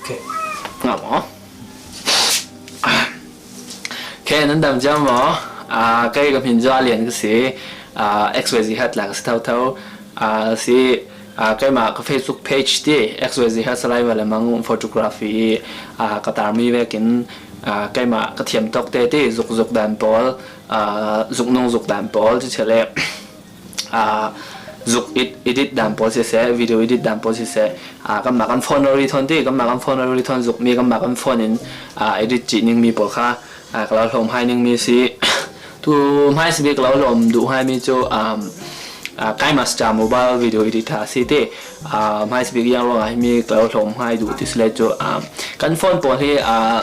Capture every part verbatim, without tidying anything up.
Okay. Ngam maw? Okay, nan dam ciam maw? Ah, kei ka hmin Za Lian ka si. Ah, X Y Z H la ka si thotho. Ah, si, ah, keimah ka Facebook page ti X Y Z H Salai Valemang Photography, ah, ka tar mi vekin, ah, keimah ka thiam tawk te ti zuk zuk dan pawl, ah, zuk nung zuk dan pawl, ci le, ah, zuk ed-, edit dan pawl siseh, video edit dan pawl siseh, ah, kanmah kan phone rori thawn ti, kanmah kan phone rori thawn zuk mi, kanmah kan phone in, ah, edit cih ning mi pawl kha, ah, ka lo hlawm hai ning mi si. Tu hmaisabik ka lo hlawm duh hai mi cu, um, ah, KineMaster mobile video editor si ti, ah, hmaisabik yang ruangah hi mi ka lo hlawm hai duh ti si le cu, um, kan phone pawl hi, ah,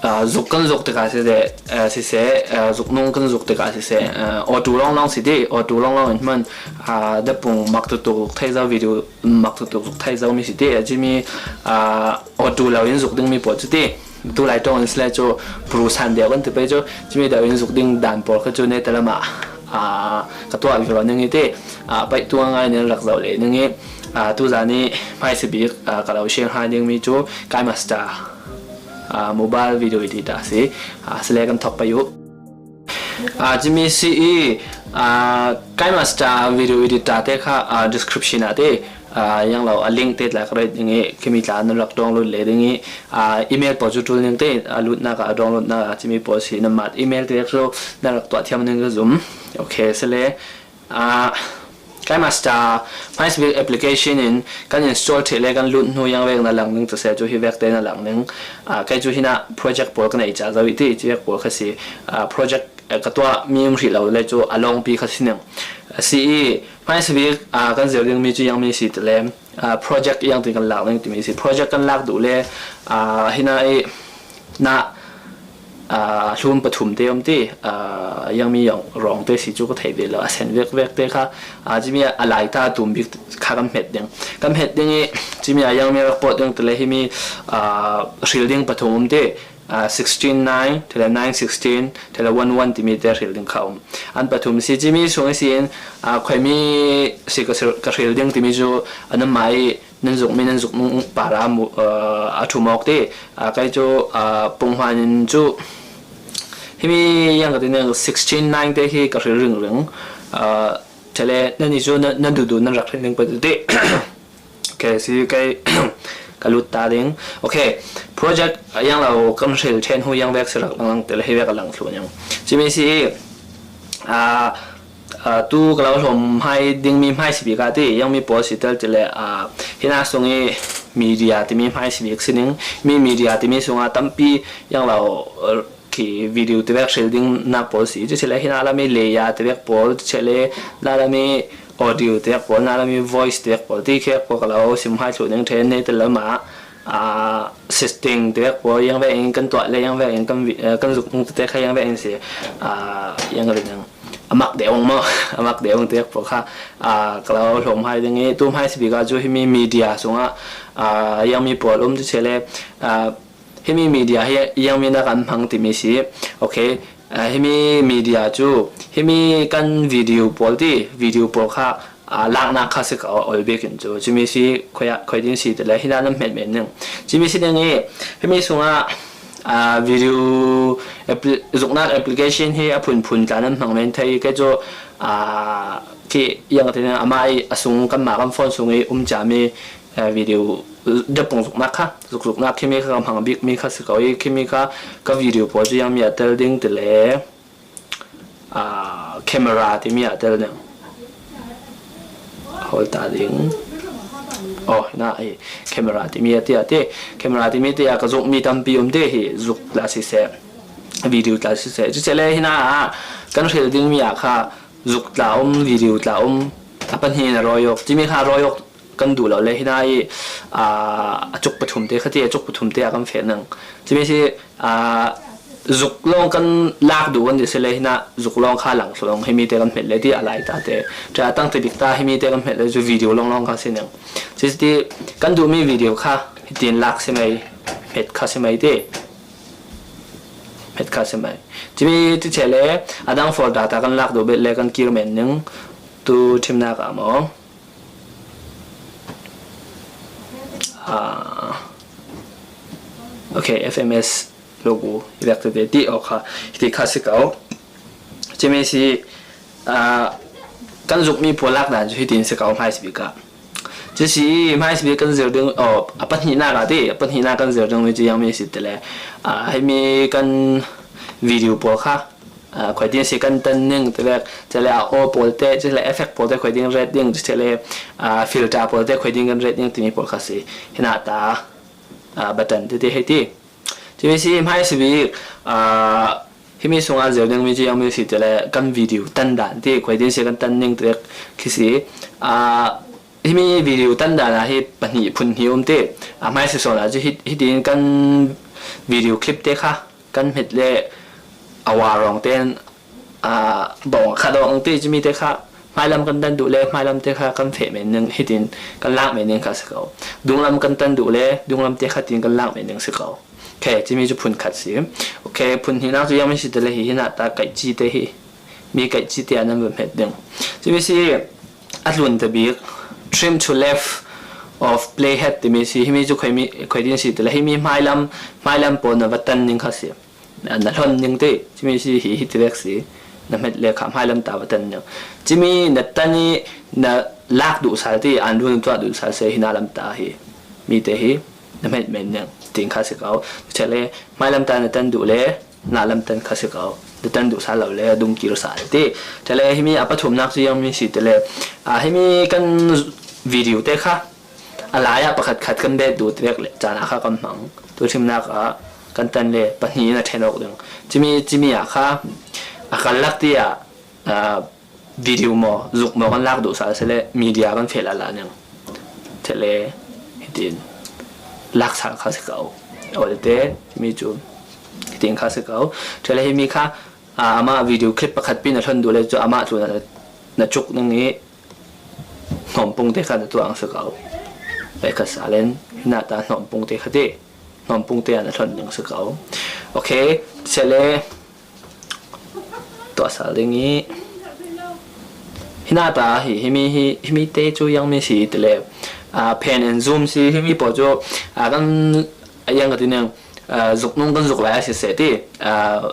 ah, zuk kan zuk tikah siseh, ah, siseh, ah, zuk nung kan zuk tikah siseh, ah, auto lawnglawng si ti, auto lawnglawng in hman, ah, dapung mak tuktuk zuk thei zo, video mak tuktuk zuk thei zo mi si ti, ah, cimi, ah, auto lo in zuk ding mi pawl cu ti, tu lai ṭawng in si le cu, Pro san deuh kan ti pei cu, cimi deuh in zuk ding dan pawl kha cu neta lamah, ah, ka tuah vivo ning i ti, ah, paih tu ngaingai ning rak zoh leh ning i, ah, tuzan i hmaisabik, ah, ka lo share hai ning mi cu KineMaster, ah, mobile video editor si, ah, si le kan thawk pei uh. Ah, cimi si i, ah, KineMaster video editor te kha, ah, description ah te, ah, yang lo a link te tla ka rel ning i, khimi tla nan rak download le ding i, ah, email pawl cu ṭul ning te, a lutnak ah, a downloadnak ah, cimi pawl si nanmah email te cu nan rak tuah thiam ning ka zum. Okay, si le, ah, KineMaster hmaisabik application in kan install ṭheh le kan lut hnu yang vek na lang ning, tase cu hi vek te na lang ning. Ah, kei cu hinah project pawl ka nei ca zo i ti, ci vek pawl kha si. Ah, project, eh, ka tuah mi um hrih lo le cu a lawngpi kha si ning. A si i, hmaisabik, ah, kan zir ding mi cu yang mi si ti le, ah, project yang tin kan lak ning timi si. Project kan lak duh le, ah, hinah i, na, ah, hlum pathum te um ti, ah, yang mi yang rawng te si cu ka thei ve lo, a sen vek vek te kha, ah, cimi a lai ta tum bik kha kan hmet ding. Kan hmet ding i, cimi a yang mi rak pawt ding ti le hi mi, ah, hril ding pathum um ti, ah, sixteen nine, ti le nine sixteen, ti le one one timi te hril ding kha um. An pathum si cimi sung i si in, ah, khuaimi si ka, ka hril ding timi cu a nanmah i, nan zuk mi, nan zuk nung para mu, ah, a ṭhum awk ti, ah, kei cu, ah, punghman in cu, hi mi yang ka ti ning sixteen nine te hi ka hril ringring. Ah, ti le nan i cu nan, nan duhduh nan rak hril ning pei ti. Okay, si kei ka lut ta ding. Okay, project yang lo kan hril ṭhen hnu yang vek si rak lang lang ti le hi vek a lang thlu ning. Cimi si i, ah, ah, tu ka lo hlawm hai ding mi hmaisabik ah ti, yang mi pawl si tel ti le, ah, hinah sung i media timi hmaisabik si ning, mi media timi sungah tampi yang lo, ah, khi video ti vek hril ding nak pawl si, ti le hinah lam i layer ti vek pawl, ti le na lam i audio ti vek pawl, na lam i voice ti vek pawl, ti khi vek pawl ka lo sim hai thlu ning ṭhen, neta lamah, ah, setting ti vek pawl, yang vek in kan tuah le, yang vek in kan vi-, eh, kan zuk nung ti te kha yang vek in si, ah, yang ka ti ning. A mak deuh ang maw, a mak deuh ang ti vek pawl kha, ah, ka lo hlawm hai ding i, tu hmaisabik ah cu hi mi media sungah, ah, yang mi pawl um ti le, ah, hi mi media hi yang mi nak an hmang timi si. Okay, ah, hi mi media cu, hi mi kan video pawl ti, video pawl kha, ah, laknak kha si ka ol bik in cu. Cimi si, khuai, khuai din si ti le, hinah nan hmet men ning. Cimi si ding i, hi mi sungah, ah, video appli-, zuknak application hi a phunphun tla nan hmang men thei, kei cu, ah, khi yang ka ti ning, amah i a sung kanmah kan phone sung i um cami, eh, video, dapung zuknak kha, zuk zuknak khimi kha ka hmang bik mi kha si ko i, khimi kha ka video pawl cu yang mi a tel ding ti le, ah, camera timi a tel ding. Hol ta ding. Oh, na i camera timi a ti a ti. Camera timi ti a ka zuk mi tampi um ti hi zuk tla siseh, video tla siseh. Cu le hinah kan hril ding mi a kha zuk tla um, video tla um, a pahnih na rawi awk. Cimi kha rawi awk kan duh lo le, hinah i, aa, a cuk pathum te kha ti, a cuk pathum te a kan feh nang. Cimi si, aa, zuk lawng kan lak duh kan ti si le, hinah zuk lawng kha lang thlu lawng, himi te kan hmet le ti a lai ta te. Ṭha tang ti bik ta, himi te kan hmet le cu video lawng lawng kha si nang. Citi kan duhmi video kha hitin lak si mai, hmet kha si mai ti. Hmet kha si mai. Cimi ti che le, a dang folder ta kan lak duh bet le kan kir men ning tu thimnak ah maw. Ah, Ok, F M S logo i vek tete ti awk kha, hiti kha si ko. Cimi si, ah, kan zukmi pawl lak dan cu hitin si ko, hmai si bik ah. Cu si hmai si bik kan zir ding, oh, a pahnihnak ah ti, a pahnihnak kan zir dingmi cu ziangmi si tile, ah, himi kan video pawl kha, ah, khuaitin si kan tan ning ti vek, cule a aw pawl te, cule effect pawl te khuaitin ret ding, cule, ah, filter pawl te khuaitin kan ret ding timi pawl kha si. Hinah ta, ah, button tete hei ti. Cumi si hmai si bik, ah, himi sungah zir dingmi cu ziangmi si tile kan video tan dan ti, khuaitin si kan tan ning ti vek khi si. Ah, himi video tan dan ah hi pahnih phun hnih um ti. Ah, hmai si sawn ah cu hi, hitin kan video clip te kha kan hmet le a warawng ten, ah, bawng khat awk ti cumi te kha hmailam kan tan duh le hmailam te kha kan feh men ning, hitin kan lak men ning kha si ko. Dunglam kan tan duh le dunglam te kha tin kan lak men ning si ko. Ok, cumi cu phun khat si. Ok, phun hnihnak cu ziangmi si tile hi, hinah ta kaihci te hi. Mi kaihci te ah nan va hmet ding. Cumi si a tlun ta bik, trim to left of playhead timi si, himi cu khuaimi, khuaitin si tile himi hmailam, hmailam pawl na va tan ning kha si. Na, na hlon ning ti, cumi si hi, hi ti vek si. Na hmet le kha hmailam ta va tan ning. Cumi na tan i na lak duh sal ti, an run tuah duh sal se, hinah lam ta hi. Mi te hi na hmet men ning, tin kha si ko. Cule hmailam ta na tan duh le, na lam tan kha si ko. Na tan duh sal lo le, dum kir sal ti. Cule himi a pathumnak cu ziangmi si tile, ah, himi kan video te kha a lai ah pakhat khat kan bet duh ti vek le, caan ah kha kan hmang. Tu thimnak ah kan tan le pahnih in a ṭhen awk ding. Cumi, cumi ah kha a karlak ti ah, ah, video maw, zuk maw kan lak duh sal si le media kan feh lala ning. Cule hitin lak sal kha si ko. Awte, cumi cu hitin kha si ko. Cule himi kha, ah, amah video clip pakhat pi na hlon duh le cu amah cu na, na cuk ning i hnawmpung te kha na tuah ang si ko. Pei kha salen, hinah ta hnawmpung te kha ti. Hnawmpung te ah na hlon ding si ko. Ok, cule tuah sal ding i, hinah ta hi, himi hi, himi te cu ziangmi si tile, ah, pan and zoom si, himi pawl cu, ah, kan, ah, ziang ka ti ning, ah, zuknung kan zuk lai ah si seh ti, ah,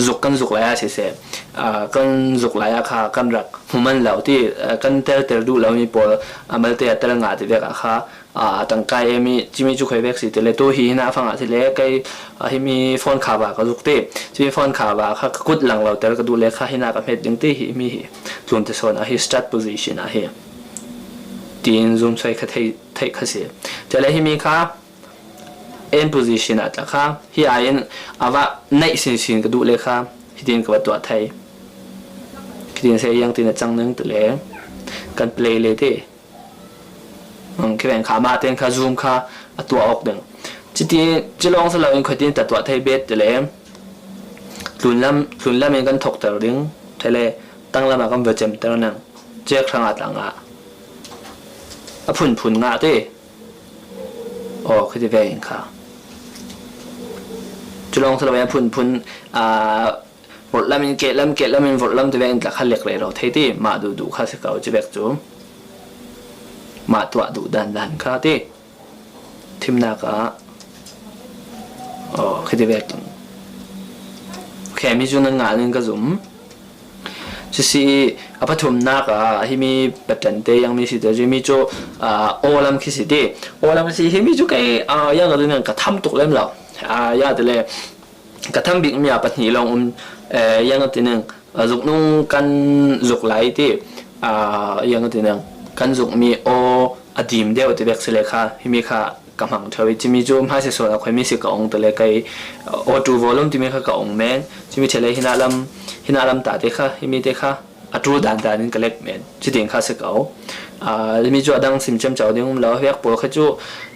zuk kan zuk lai ah si seh, ah, kan zuk lai ah kha kan rak hmu man lo ti, ah, kan teltel duh lomi pawl, ah, malte ah tel ngah ti vek ah kha, ah, tangkai emi, cimi cu khuai vek si tile, tu hi hinah fang ah tile, kei, ah, himi phone kha va ka zuk ti, cimi phone kha va kha ka kut lang lo ter ka duh le kha hinah ka hmet ding ti, himi hi tlun te sawn ah hi start position ah hi. Tin zoom suai kha thei, theih kha si. Tile himi kha end position ah tla kha, hi ai in a va naih sinsin ka duh le kha, hitin ka va tuah thei. Hitin se ziang tin a cang ning tile, kan play le ti. Ang khi veng kha, mah ten kha zoom kha a tuah awk ding. Citi, ci lawng si lo in khuatin ta tuah thei bet tile, tlunlam, tlunlam in kan thokter ding. Tile, tanglam ah kan va cemter nang. Cek hrang ah tla ngah. A phunphun ngah ti. Aw, khiti ve in kha. Cu lawng si lo in a phunphun, aa, vorhlam in kehlam, kehlam in vorhlam ti ve in tla kha lek rero thei ti, mah duhduh kha si ko, ci vek cu. Mah tuah duh dandan kha ti. Thimnak ah, aw, khiti vek in. Ok, mi cu nan ngah ning ka zum. Cu si i, a pathumnak ah, himi patan te, ziangmi si te, cu mi cu, aa, aw lam khi si ti. Aw lam khi si, himi cu kei, aa, ziang ka duh ning ka tham tuk lem lo. Aa, ziang ti le, ka tham bikmi ah pahnih lawng um, eh, ziang ka ti ning, aa, zuknung kan zuk lai ti, aa, ziang ka ti ning, kan zukmi aw a dim deuh ti vek si le kha, himi kha, ka hmang ṭheo i, cimi cu hmaisai sawn a khuaimi si ka ong tale kei, auto volume timi kha ka ong men, cimi ṭhele hinah lam, hinah lam ta te kha, himi te kha, a ṭul dan dan in ka lek men, ci ding kha si ko. Aa, himi cu a dang sim ciamco ding um lo, hiak pawl kha cu,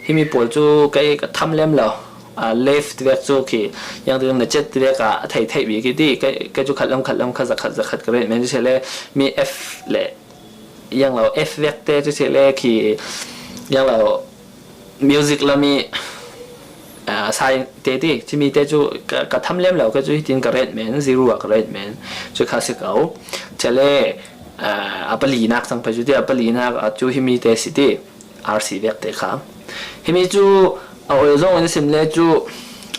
himi pawl cu kei ka tham lem lo. Aa, left ti vek cu khi, ziang ti na cet ti vek ah a thei theih bik i ti, kei, kei cu khat lam, khat lam kha zakhat, zakhat ka ret men, ci ṭhele mi F le, ziang lo, F vek te cu ṭhele khi, ziang lo, music lam i, aa, sai te ti, cimi te cu ka, ka tham lem lo, kei cu hitin ka ret men, zero ah ka ret men, cu kha si ko. Ṭhele, aa, a palinak cang pei cu ti, a palinak ah cu himi te si ti, R C vek te kha. Himi cu, A oil zong in sim le cu,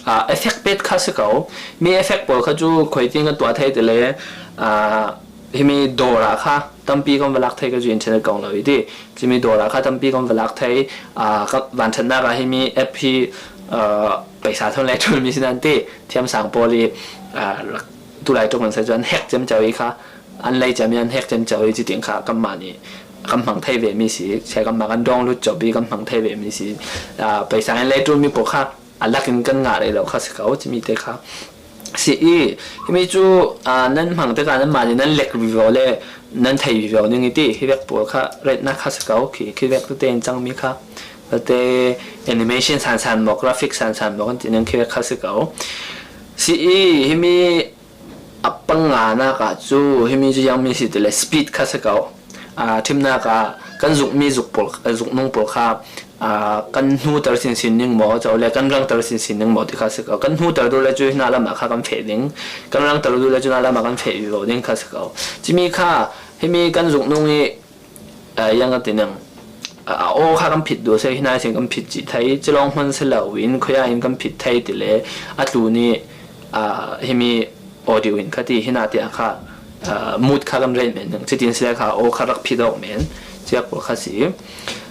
aa, effect pet kha si ko. Mi effect pawl kha cu khuaitin kan tuah thei ti le, aa, himi dawr ah kha tampi kan va lak thei ka cu internet kong lo i ti. Cimi dawr ah kha tampi kan va lak thei, aa, ka vanṭhatnak ah himi app hi, aa, paisa thawn le ṭul mi si nan ti, thiamsang pawl i, aa, rak, tulai ṭuk an si cu an hack ciamco i kha, an lei ciami an hack ciamco i ci ting kha kanmah nih kan hmang thei ve mi si, sia kanmah kan dawng lut cawp i kan hmang thei ve mi si, aa, paisa in lei ṭul mi pawl kha a lak in kan ngah rih lo kha si ko, cimi te kha. Si i, himi cu, aa, nan hmang tikah nanmah nih nan lek vivo le nan thei vivo ning i ti, hi vek pawl kha retnak kha si ko, khi, khi vek tete in cangmi kha. Tete animation sansan maw, graphic sansan maw kan ti ning khi vek kha si ko. Si i, himi a panganak ah cu, himi cu ziangmi si ti le speed kha si ko. Aa, ṭhimnak ah kan zukmi zuk pawl, zuknung pawl kha, aa, kan hnuter sinsin ning maw, cawle kan rangter sinsin ning maw ti kha si ko. Kan hnuter duh le cu hna lam ah kha kan feh ding, kan rangter duh le cu hna lam ah kan feh vivo ding kha si ko. Cimi kha himi kan zuknung i, aa, yang a ti ning, aa, a aw kha kan phit duh si, hna sin kan phit cih thei, cilawng hman si lo in khuia in kan phit thei ti le a tlun i, aa, himi audio in kha ti, hina tiah kha, aa, mood kha kan rel men ning, cutin si le kha aw kha rak phit awk men, ciak pawl kha si.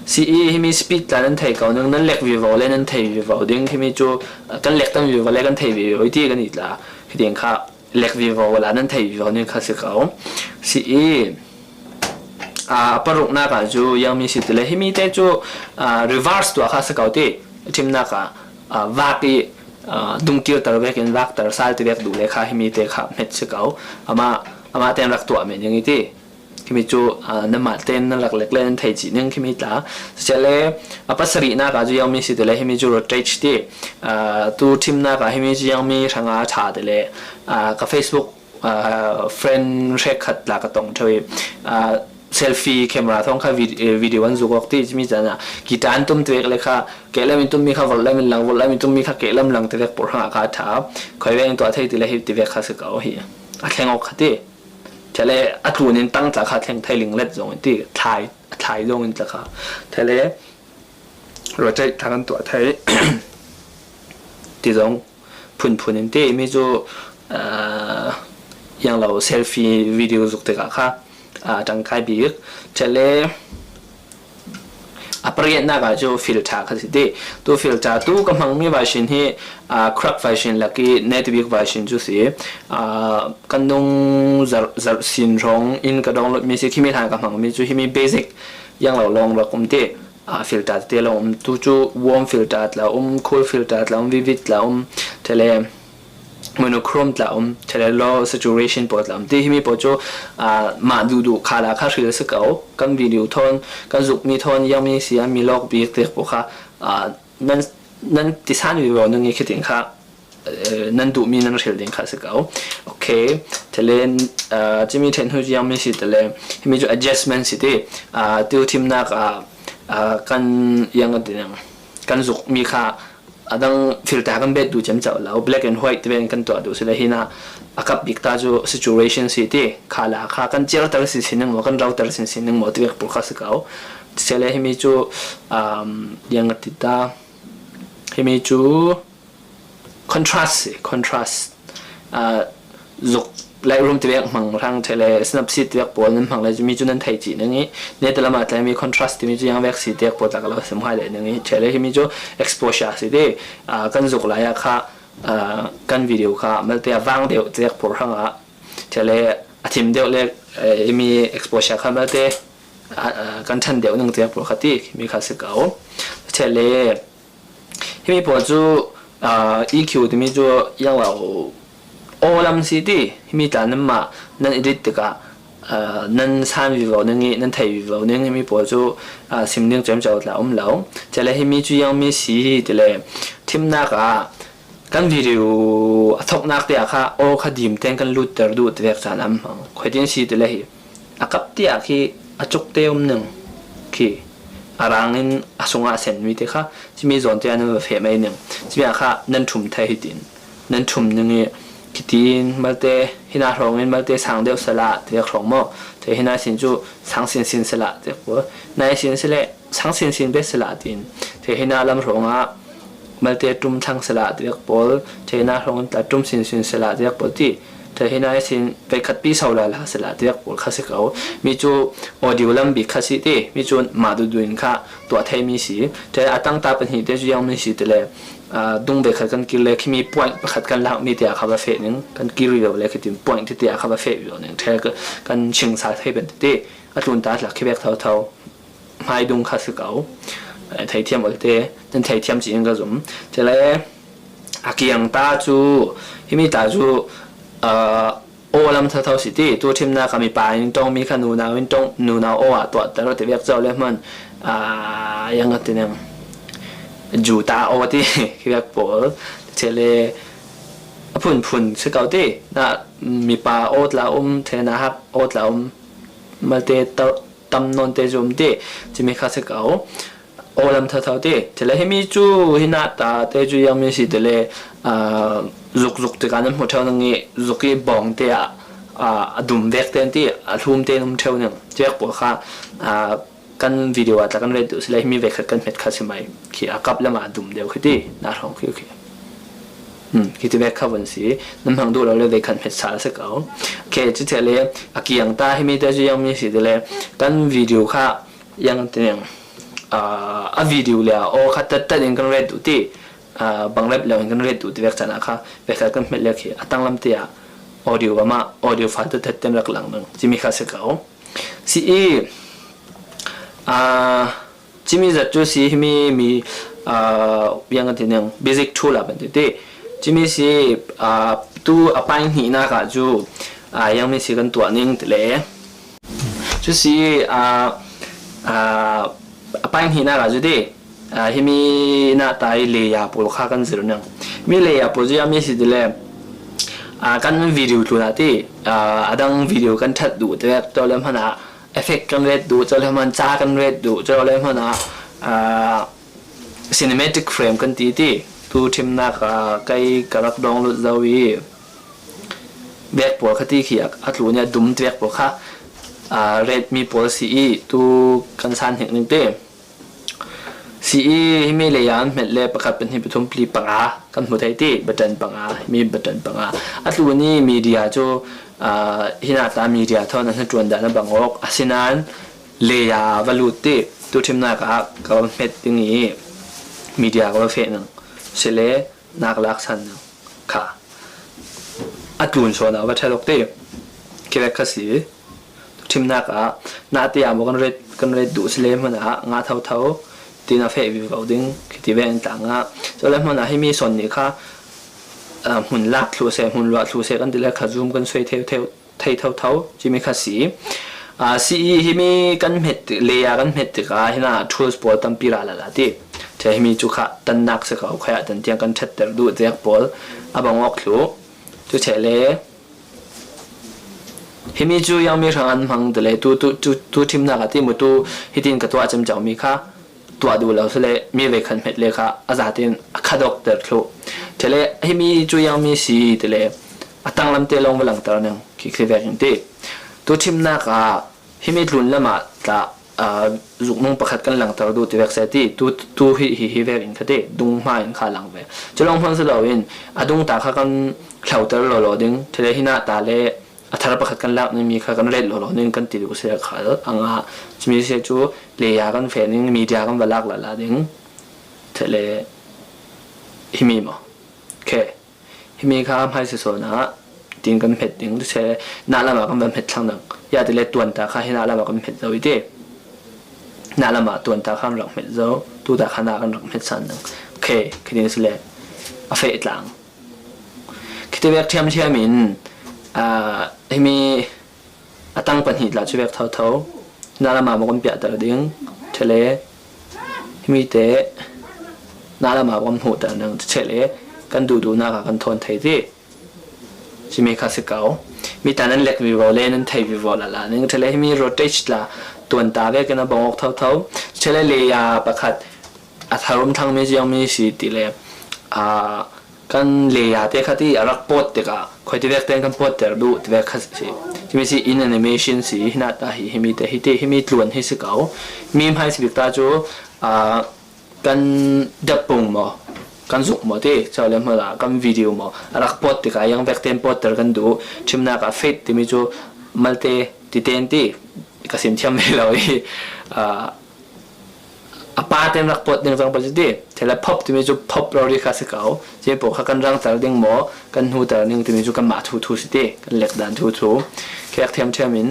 Si i, himi speed tla nan thei ko ning, nan lek vivo le nan thei vivo ding, himi cu, aa, kan lek tam vivo le kan thei vivo i ti kan i tla, khi ding kha lek vivo la nan thei vivo ning kha si ko. Si i, aa, paruknak ah cu ziangmi si ti le, himi te cu, aa, reverse tuah kha si ko ti, ṭhimnak ah, aa, vak i, aa, dungkir ter vekin vak ter sal ti vek duh le kha himi te kha hmet si ko. Amah, amah tein rak tuah men ning i ti. Himi cu, aa, nanmah tein nan rak lek le nan thei cih ning himi tla. Sicele, a pasarihnak ah cu ziangmi si ti le, himi cu rotate ti. Aa, tu ṭhimnak ah himi cu ziangmi hrang a ṭha ti le, aa, ka Facebook, aa, friend hrekkhat tla ka tong ṭheu i, aa, selfie camera thawng kha vid-, eh, video an zuk awk ti, cimi caan ah guitar an tum ti vek le kha, kehlam in tummi kha volhlam in lang, volhlam in tummi kha kehlam lang ti vek pawl hrang ah kha a ṭha. Khuai vek in tuah thei ti le hi ti vek kha si ko hi. A thleng awk kha ti. Cale a tlun in tang tla kha thleng thei linglet zong in ti, thlai, a thlai zong in tla kha. Cale rotate tla kan tuah thei. Ti zong phunphun in ti, mi cu, aa, yang lo selfie video zuk tikah kha, aa, ṭangkai bik. Cale a pariatnak ah cu filter kha si ti. Tu filter, tu ka hmangmi version hi, aa, crack version lak i native version cu si. Aa, kan nung zarh, zarh sin hrawng in ka download mi si, khimi hlan ka hmangmi cu himi basic yang lo lawng rak um ti. Aa, filter tete lo um. Tu cu warm filter tla um, cool filter tla um, vivid tla um, cale monochrome tla um, cale low saturation pawl tla um. Ti himi pawl cu, aa, mah duhduh khala kha hril si ko. Kan video thawn, kan zukmi thawn, ziangmi si an mi lawk bik ti pawl kha, aa, nan, nan ti san vivo ning i khitin kha, eh, nan duhmi nan hril ding kha si ko. Okay. Cale, aa, cimi ṭhen hnu ziangmi si tale, himi cu adjustment si ti, aa, tu ṭhimnak ah, aa, kan yang a ti ning, kan zukmi kha a dang filter kan bet duh ciamco lo, black and white ti vek in kan tuah duh si le, hina a kap bik ta cu saturation si ti, khala kha kan ciarter sinsin ning maw, kan rauter sinsin ning maw ti vek pawl kha si ko. Cale himi cu, um, yang a ti ta, himi cu contrast si, contrast. Aa, zuk Lightroom ti vek hmang hrang, cale Snapseed ti vek pawl nan hmang le, mi cu nan thei cih ning i, neta lam ah tla mi contrast timi cu yang vek si ti vek pawl tla ka lo sim hai le ning i, cale himi cu exposure si ti, aa, kan zuk lai ah kha, aa, kan video kha malte a vang deuh ti vek pawl hrang ah, cale a thim deuh le, eh, himi exposure kha malte, aa, aa, kan ṭhan deuh ning ti vek pawl kha ti, mi kha si ko. Cale, himi pawl cu, aa, E Q timi cu yang lo aw lam si ti, himi tla nanmah nan edit tikah, aa, nan san vivo ning i, nan thei vivo ning, himi pawl cu, aa, sim ding ciamco tla um lo. Cale himi cu ziangmi si ti le, ṭhimnak ah kan video a thoknak te ah kha aw kha dim tein kan lutter duh ti vek caan an hmang. Khuaitin si ti le hi. A kap tiah khi a cuk te um ning khi a rang in a sungah a sen mi te kha, cimi zawn te ah nan va feh mai ning. Cimi ah kha nan ṭhum thei hi tin. Nan ṭhum ning i khitin malte hina hrawng in malte sang deuh sala ti vek hrawng maw? Te hina sin cu sang sinsin sala ti vek pawl. Nai sin si le sang sinsin bet sala tin. Te hina lam hrawng ah malte tum thlang sela tiak pawl, theina hrawng in tla tum sinsin sela tiak pawl ti, thei hina sin vei khat pi sau lala sela tiak pawl kha si ko. Mi cu audio lam bik kha si ti, mi cu mah duhduh in kha tuah thei mi si. Thei a tangta pahnih te cu yang mi si ti le, aa, dung vei khat kan kir le, khimi point pakhat kan lak mi tiah kha va feh ning, kan kir vivo le, khitin point ti tiah kha va feh vivo ning, thei ka-, kan ching sa thei ben ti, a tlun ta tlak khi vek thotho. Hmaidung kha si ko. Eh, theithiam olte, nan theithiam ci in ka zum. Cule, a kiang ta cu, himi ta cu, ah, aw lam thatho si ti, tu thimnak a mipa in tong mi kha nunau in tong, nunau aw ah tuahter ti vek co le hman, ah, yang a ti ning, juta aw ti, khi vek pawl. Cule, a phunphun si ko ti, na, mipa aw tla um, thena hak aw tla um, malte to, tam nawn te zum ti, cimi kha si ko. Aw lam thatho ti, cule himi cu hina ta te cu yang mi si ti le, aa, zuk zuk tikah nan hmu ṭheu ning i, zuk i bawng te ah, aa, a dum vek te an ti, a hlum te an um ṭheu ning. Cek pawl kha, aa, kan video ah tla kan ret duh si le, himi vei khat kan hmet kha si mai. Khi a kap lam ah a dum deuh khi ti, na hrawng khi khi. Hmm, khi ti vek kha vun si, nan hmang duh lo le vei khat hmet sal si ko. Khi ci le, a kiang ta himi te cu yang mi si ti le, kan video kha, yang ti ning, aa, a video le a aw kha tat tat in kan ret duh ti, aa, bang rep lo in kan ret duh ti vek caan ah kha vek khat kan hmet le khi a tanglam te ah audio amah audio file tat tat ten rak lang ning cimi kha si ko. Si i, aa, cimi zat cu si himi mi, aa, yang ti ning basic tool ah ban ti ti. Cimi si, aa, tu a pai hnihnak ah cu, aa, yang mi si kan tuah ning ti le. Cu si, aa, aa, a pai hnihnak ah cu ti, aa, himi na ta i layer pawl kha kan zir ning. Himi layer pawl cu a mi si ti le, aa, kan video tlun ah ti, aa, a dang video kan ṭhat duh ti vek, co le hmanh ah effect kan ret duh, co le hmanh ca kan ret duh, co le hmanh ah, aa, cinematic frame kan ti ti. Tu thimnak ah kei ka rak dong lut zo i, vek pawl kha ti khi a, a tlun i a dum ti vek pawl kha, aa, ret mi pawl si i, tu kan san hnik ning ti. Si i, himi layer an hmet le pakhat, pahnih, pathum, pali, panga kan hmu thei ti, button panga, himi button panga. A tlun i media cu, aa, hina ta media thawn an hnaṭuan dah na bang awk, asinain layer va lut ti, tu thimnak ah ka va hmet ding i media ka va feh ning. Si le, nak laksan ning kha a tlun sawn ah va ṭhel awk ti. Khi vek kha si. Thimnak ah, na te ah maw kan ret, kan ret duh si le hmanh ah, nga thotho, tin a feh vivo ding, khi ti vek in tlang ah. Cu le hmanh ah, himi sawn nih kha, ah, hmun lak thluh seh, hmun luah thluh seh kan ti le kha zoom kan suai theu, theu, thei thotho, cimi kha si. Ah, si i himi kan hmet tik, layer kan hmet tikah, hina tools pawl tampi ra lala ti. Cun himi cu kha tannak si ko, khuaia tan tiang kan ṭhatter duh tiak pawl a bang awk thluh. Cu ceh le, himi cu yang mi hrang an hmang ti le, tu, tu, tu, tu thimnak a ti mu tu, hitin ka tuah ciamco mi kha, tuah duh lo si le, mi vei khat hmet le kha, a zatin a kha dokter thluh. Cele, himi cu yang mi si ti le, a tanglam te lawng va langter ning, khi khi vek in ti. Tu thimnak ah, himi tlun lam ah tla, aa, zuknung pakhat kan langter duh ti vek seh ti, tu, tu hi, hi, hi vek in kha ti, dung hma in kha lang ve. Cu lawng hman si lo in, a dung ta kha kan hloter lawlaw ding, cele, hina ta le, a thar pakhat kan lak ning mi kha kan ret lawlaw ning kan ti duh si le khal a ngah. Cumi si cu layer kan feh ning, media kan va lak lala ding. Cele, himi maw? Okay. Himi kha hmai si sawn ah tin kan hmet ding. Cele, na lam ah kan va hmet thlang ding. Ya ti le tuan ta kha hi na lam ah kan hmet zo i ti. Na lam ah tuan ta kha kan rak hmet zo. Tu ta kha na kan rak hmet san ding. Okay, khi ding si le a feh tlang. Khiti vek ṭhiamṭhiam in, aa, himi a tang pahnih tla cu vek thotho, na lam ah maw kan piahter ding, cele, himi te, na lam ah maw kan hmuhter ding, cele, kan duhduhnak ah kan thawn thei ti. Cimi kha si ko. Mi ta nan lek vivo le nan thei vivo lala ning, cele, himi rotate tla tuan ta vekin a bang awk thotho, cele, layer pakhat a tharum thlang mi ziang mi si ti le, aa, kan layer te kha ti a rak pawt tikah, khuaiti vek tein kan pawtter duh ti vek kha si. Cumi si in animation si, hina ta hi, himi te, hi te, himi tluan hi si ko. Mi hmai si bik ta cu, aa, kan dap pung maw? kan zuk maw ti, chau le hmala kan video maw a rak pawt tikah yang vek ten pawt ter kan duh. Thimnak ah fade timi cu malte ti ten ti ka sim thiam ve lo i, aa, a pa ten rak pawt ding zong pawt si ti. Thela pop timi cu pop rori kha si ko. Cun pawl kha kan rang ter ding maw, kan hnu ter ding timi cu kanmah thu thu si ti, kan lek dan thu thu. Khek thiam thiam in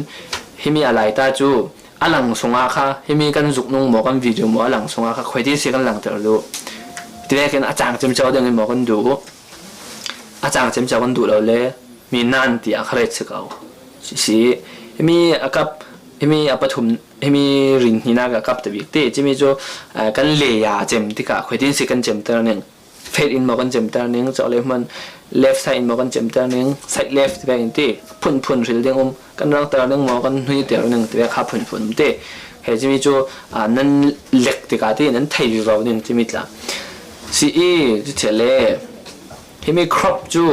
himi a lai ta cu a lang sungah kha, himi kan zuk nung maw, kan video maw a lang sungah kha khuaitin si kan lang ter duh. Ti vekin a cang cem cau ding in maw kan duh. A cang cem cau kan duh lo le, mi nan ti a kha ret si ko. Si, si, himi a kap, himi a pathum, himi rin hninak a kap ta bik ti. Cimi cu, ah, kan leya cem tikah khuaitin si kan cem ter ning. Fade in maw kan cem ter ning, cau le hman left side in maw kan cem ter ning, side left ti vekin ti. Phunphun hril ding um, kan rang ter ning maw, kan hnui ter ning ti vek kha phunphun um ti. He cimi cu, ah, nan lek tikah ti, nan thei vivo ning cimi tla. Si i, cu le, himi crop cu,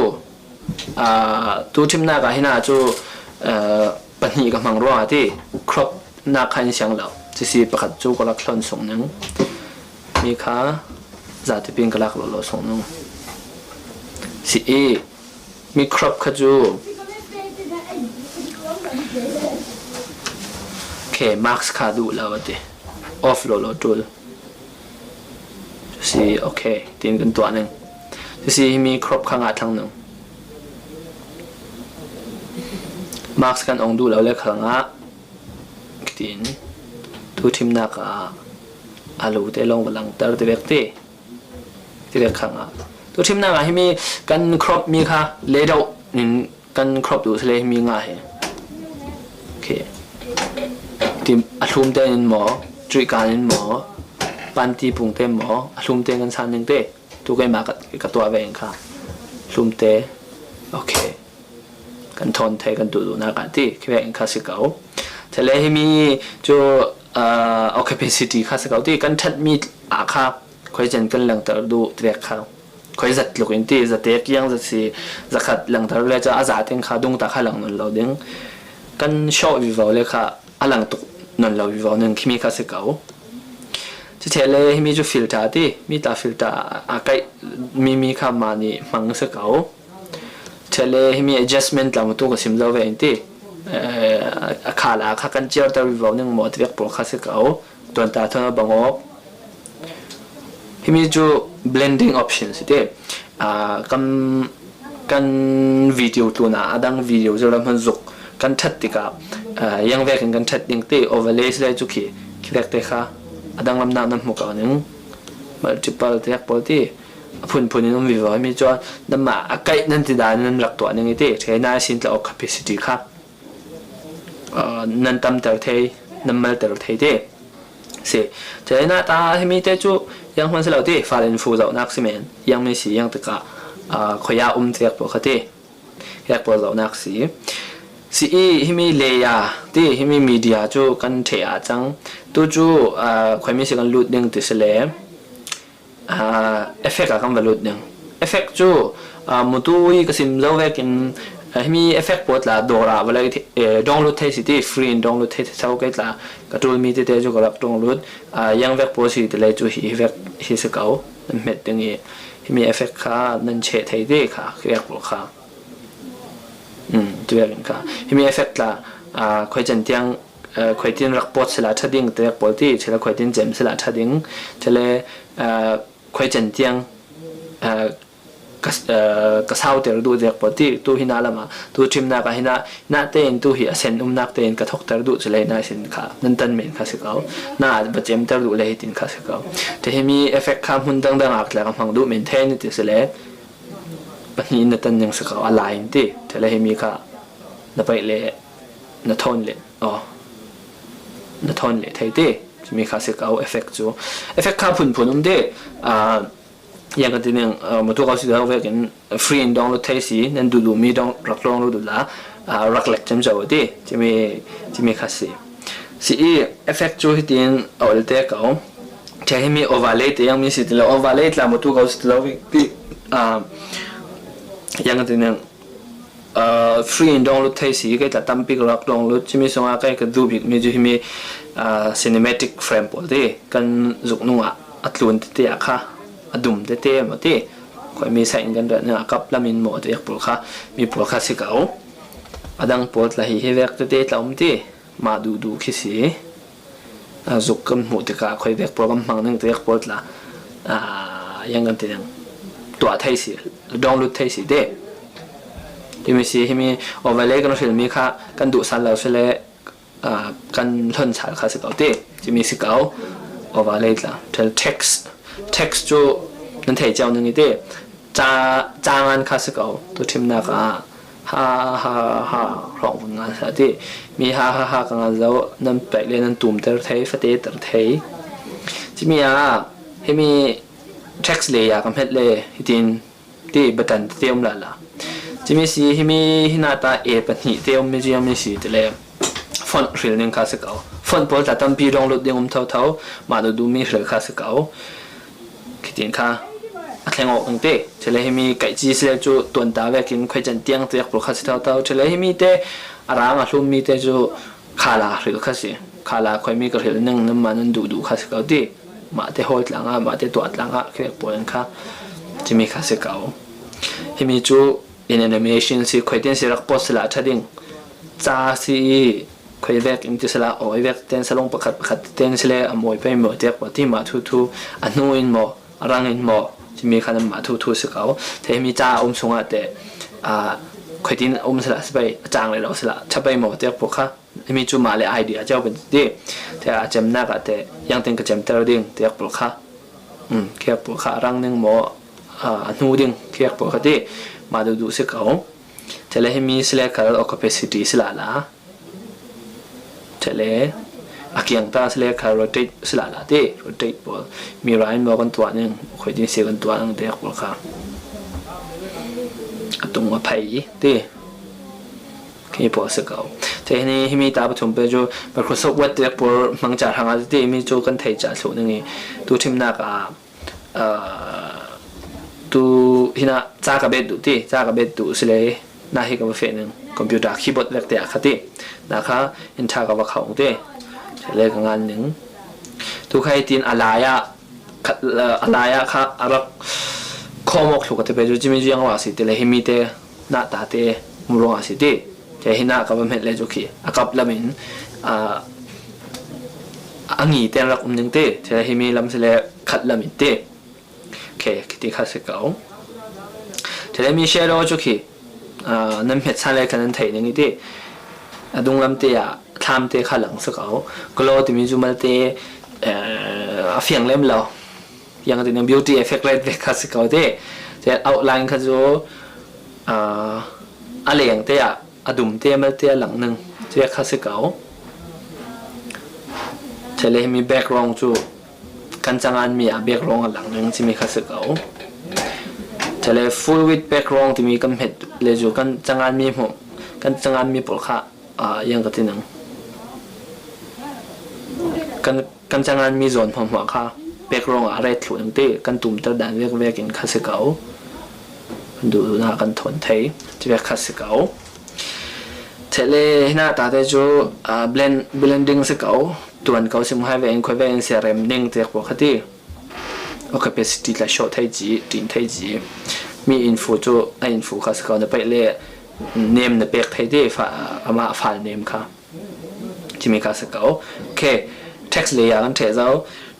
aa, tu thimnak ah hin ah cu, aa, pahnih ka hmang ruangah ti crop nak kha in siang lo. Sisi pakhat cu ka rak thlon sung ning. Mi kha zati pin ka lak lo lo sung ning. Si i, mi crop kha cu, okay, mask kha duh lo a ti. Off lo lo tul. Si, okay, tin kan tuah ning. Sisi himi crop kha ngah thlang ning. Mask kan ong duh lo le kha ngah. Tin, tu thimnak ah a lu te lawng va lang ter ti vek ti. Ti vek kha ngah. Tu thimnak ah himi kan crop mi kha le deuh nin kan crop duh si le himi ngah hi. Okay. Ti a hlum te in maw, cuih kan in maw, panti pung te maw, a hlum te kan san ning te. Tu keimah ka, ka tuah ve in kha. Hlum te. Okay. Kan thawn thei kan duh duhnak ah ti, khi ve in kha si ko. Chale himi cu, ah, capacity kha si ko ti, kan ṭhat mi ah kha khuaicen kan langter duh ti vek kha. Khuai zat luk in ti, zate kiang zat si, zakhat langter le ca a za teng kha dung ta kha lang nawn lo ding. Kan shawh vivo le kha a lang tuk nawn lo vivo ning khi mi kha si ko. Cuchale himi cu filter ti, mi ta filter a kaih mi mi kha mah nih hmang si ko. Chale himi adjustment lam tu ka sim zo ve in ti. Eh, a kha la kha kan ciar ter vivo ning maw ti vek pawl kha si ko. Tuan ta thawn a bang awk. Himi cu blending option si ti. Ah, kan, kan video tlun ah a dang video cu lam hman zuk kan ṭhat tikah, ah, yang vekin kan ṭhat ding ti overlay si le cu khi, khi vek te kha a dang lamnak nan hmu ko ning. Multiple ti vek pawl ti a phunphun in um vivo. Himi cu nanmah a kaih nan ti dan nan rak tuah ning i ti. Ṭhena sin tla awk capacity kha, ah, nan tamter thei, nan malter thei ti. Si. China ta himi te cu yang hman si lo ti, far in fu zohnak si men, yang mi si yang tikah, ah, khuaya um ti vek pawl kha ti. Vek pawl zohnak si. Si i himi layer ti, himi media cu kan ṭheh ah cang. Tu cu, ah, khuaimi si kan lut ding ti si le, ah, effect ah kan va lut ding. Effect cu, ah, mutu i ka sim zo vekin, ah, himi effect pawl tla dawr ah va lei the-, eh, download thei si ti, free in download thei, thei so kei tla ka ṭul mi tete cu ka rak download, ah, yang vek pawl si ti le cu hi, hi vek hi si ko, nan hmet ding i himi effect kha nan cheh thei ti kha, hi vek pawl kha. Um, ti vek in kha. Himi effect tla, ah, khuaicen tiang, ah, khuaitin rak pawt si la ṭha ding, ti vek pawl ti, chila khuaitin cem si la ṭha ding, chale, ah, khuaicen tiang, ah, ka, ah, ka sauter duh vek pawl ti, tu hina lamah, tu ṭhimnak ah hina, hina tein tu hi a sen umnak tein ka thokter duh cu lei na sin kha, nan tan men kha si ko, na va cemter duh le hitin kha si ko. Te himi effect kha hmun dangdang ah tla ka hmang duh men thei ni ti si le, pahnih na tan ning si ko, a lai in ti, te le himi kha na paih le, na thawn le, aw, na thawn le thei ti, mi kha si ko, effect cu. Effect kha phunphun um ti, ah, yang ka ti ning, ah, mutu kau si dau vekin free in download thei si, nan duh duh mi dong rak download duh la, ah, rak lek cem cau ti, cimi, cimi kha si. Si i effect cu hitin a ol te kau. Ṭhe himi overlay te yang mi si ti lo, overlay tla mutu kau si ti lo vek ti, ah, yang ka ti ning, ah, free in download thei si, kei tla tampi ka rak download, cimi sungah kei ka duh bik mi cu himi, ah, cinematic frame pawl ti, kan zuk nungah a tlun ti ti a kha. a dum tete maw ti. Khuaimi sa in kan rat na a kap lamin maw te ek pawl kha, mi pawl kha si kau. A dang pawl tla hi hi vek tete tla um ti. Mah duhduh khi si. A zuk kan hmuh tikah khuai vek pawl kan hmang ning te ek pawl tla, a, yang kan ti ding. Tuah thei si, download thei si te. Timi si himi overlay kan hrilmi kha kan duhsan lo si le, a, kan hlon sal kha si kau ti. Timi si kau overlay tla. Tel text. Text cu nan thei cio ning i ti. Ca, ca ngan kha si kau. Tu thimnak ah ha ha ha hrawng vun ngan sa ti. Mi ha ha ha ka ngan zo, nan paih le nan tumter thei, fateter thei. Cimi ah himi text layer ka hmet le hitin ti button te um lala. Cimi si himi hina ta e pahnih te um mi ziang mi si ti le font hril ning kha si kau. Font pawl tla tampi download ding um thotho, mah duhduh mi hril kha si kau. Khitin kha a thleng awk ang te. Chele himi kaih ci si le cu tuan ta vekin khuai can tiang te ek pawl kha si thotho. Chele himi te a rang a hlum mi te cu khala hril kha si. Khala khuai mi ka hril ning nanmah nan duhduh kha si kau ti. Mah te hawi tlangah, mah te tuah tlangah khi ek pawl in kha cimi kha si kau. Himi cu in animation si khuai tin si rak pawt si lah ṭha ding. Ca si i khuai vek in ti si lah awi vek ten salung pakhat pakhat ten si le a mawi pei maw tiak maw ti mah thu thu a hnu in maw a rang in maw timi kha nan mah thu thu si kau. Te himi ca a um sungah te, a, khuai tin a um si lah si pei a cang le lo si lah ṭha pei maw tiak pawl kha himi cu mah le idea cio kan ti. Te a cemnak ah te yang tin ka cemter ding tiak pawl kha. Um, khiak pawl kha a rang ning maw, a, a hnu ding khiak pawl kha ti. Mah duhduh si kau. Chele himi si le khal opacity si lala. Chele a kiang ta si le khal rotate si lala ti. Rotate pawl. Mi rai maw kan tuah ning. Khuai tin si kan tuah ning tiak pawl kha. A tung a phei ti. Khi pawl si kau. Te hini himi ta pathum pe cu Microsoft Word te pawl hmang ca hrang a ti mi cu kan thei ca thluh ning i tu thimnak ah, ah, tu hina ca ka bet duh ti, ca ka bet duh si le na hi ka va feh ning computer keyboard vek te ah kha ti. Na kha in ṭha ka va khauh ti. Le ka ngan ning. Tu kha hitin a lai ah khat, a lai ah kha a rak khawm awk thlu ka ti pe cu cimi cu yang a si ti le himi te na ta te mu ruang a si ti. Te hina ka va hmet le cu khi a kap lam in, a, a ngi te an rak um ning ti. Te himi lam si le khat lam in ti. Khi, khi ti kha si kau. Te le mi shadow cu khi, a, nan hmet san le kha nan thei ning i ti. A dunglam te ah thlam te kha lang si kau. Glow timi cu malte, eh, a fiang lem lo. Yang ti ning beauty effect ret ve kha si kau ti. Te outline kha cu, a, a leng te ah a dum te malte a lang ning ti ve kha si kau. Te le himi background cu kan cangan mi ah background a lang ning timi kha si kau. Te le full width background timi kan hmet le cu kan cangan mi hmuh, kan cangan mi pawl kha, a, yang ka ti ning. Kan, kan cangan mi zawn hmuahhmuah kha background ah a ret thluh ning ti kan tumter dan vek vekin kha si kau. Kan duhduhnak kan thawn thei ti vek kha si kau. Te le hina ta te cu, a, blend, blending si kau. Tuan kau si mu hai vekin khuai vekin si rem ning tiak pawl kha ti. Opacity tla show thei ci, ṭin thei ci. Mi info cu a info kha si kau na paih le nem na pek thei ti fa, amah file nem kha. Timi kha si kau. Okay. Text layer kan ṭheh zo.